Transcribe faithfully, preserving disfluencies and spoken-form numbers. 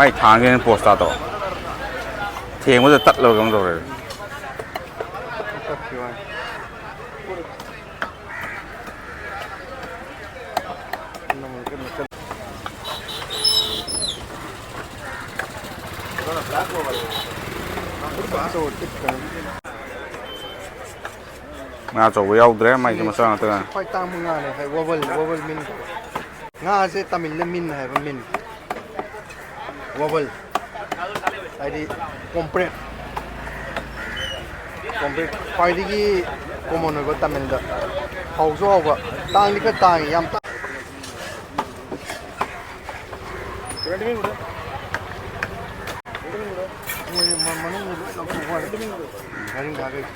ꯃꯥꯏ ꯊꯥꯡꯁꯦ ꯄꯣꯁ ꯇꯥꯗꯕ꯫ ꯊꯦꯡꯕꯗ ꯇꯠꯂꯕ ꯀꯩꯅꯣꯝ ꯇꯧꯔꯦ꯫ ꯉꯥ ꯑꯆꯧꯕ ꯌꯥꯎꯗ꯭ꯔꯦ, ꯃꯥꯏꯁꯦ ꯃꯆꯥ ꯉꯥꯛꯇ ꯉꯥꯏꯔꯦ꯫ ꯈ꯭ꯋꯥꯏ ꯇꯥꯡꯕ ꯉꯥꯅꯦ ꯍꯥꯏ, ꯋꯥꯕꯜ, ꯋꯥꯕꯜ ꯃꯤꯟ ꯀꯧꯋꯦ꯫ ꯉꯥꯁꯦ ꯇꯥꯃꯤꯜꯗ ꯃꯤꯟ ꯍꯥꯏꯕ, ꯃꯤꯟ꯫ ꯋꯥꯕꯜ ꯍꯥꯏꯗꯤ ꯀꯣꯝꯄ꯭ꯔꯦꯠ꯫ ꯀꯣꯝꯄ꯭ꯔꯦꯠ ꯈ꯭ꯋꯥꯏꯗꯒꯤ ꯀꯣꯃꯟ ꯑꯣꯏꯕ ꯇꯥꯃꯤꯜꯗ꯫ ꯍꯥꯎꯁꯨ ꯍꯥꯎꯕ, ꯇꯥꯡꯗꯤ ꯈꯔ ꯇꯥꯡꯉꯤ, ꯌꯥꯝ ꯇꯥꯡ-, ꯃꯣꯏ ꯃ-, ꯃꯅꯨꯡꯗ ꯂꯣꯏ ꯂꯧꯊꯣꯛꯄ ꯋꯥꯅꯤ꯫ ꯉꯥꯔꯤꯡꯈꯥꯈꯩ꯫